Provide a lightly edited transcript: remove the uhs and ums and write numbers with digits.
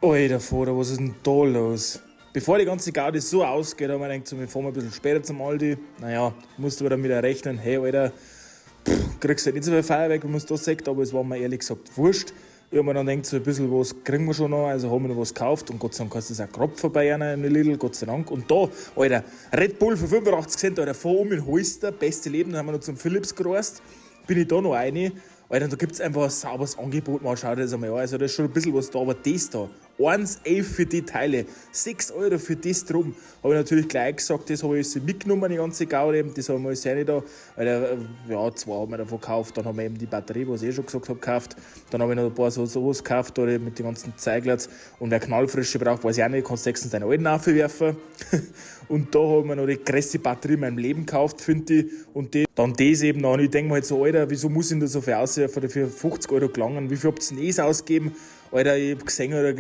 Alter Vater, was ist denn da los? Bevor die ganze Gaudi so ausgeht, haben wir gedacht, so, wir fahren ein bisschen später zum Aldi. Naja, musst du aber dann wieder rechnen, hey Alter, pff, kriegst halt nicht so viel Feuerwerk, wie man es da sieht, aber es war mir ehrlich gesagt wurscht. Ich hab mir dann gedacht, so ein bisschen was kriegen wir schon noch, also haben wir noch was gekauft und Gott sei Dank hast du das auch gerade vorbei in Lidl, Gott sei Dank. Und da, Alter, Red Bull für 85 Cent, Alter, fahr um in Holster, beste Leben, dann haben wir noch zum Philips gereist, bin ich da noch rein. Alter, da gibt's einfach ein sauberes Angebot, man schaut das einmal an. Also da ist schon ein bisschen was da, aber das da, 1,11 für die Teile, 6 Euro für das drum. Habe ich natürlich gleich gesagt, das habe ich mitgenommen, die ganze Gaudi, das haben wir alles rein da. Alter, ja, zwei haben wir davon gekauft, dann haben wir eben die Batterie, was ich eh schon gesagt habe, gekauft. Dann habe ich noch ein paar so sowas gekauft, oder mit den ganzen Zeiglats. Und wer Knallfrische braucht, weiß ich auch nicht, kannst höchstens deinen alten aufwerfen. Und da haben wir noch die größte Batterie in meinem Leben gekauft, finde ich. Und die, dann das eben noch. Und ich denke mir halt so, Alter, wieso muss ich denn da so viel auswerfen? Dafür 50 Euro gelangen. Wie viel habt ihr denn eh ausgegeben? Alter, ich hab gesehen, oder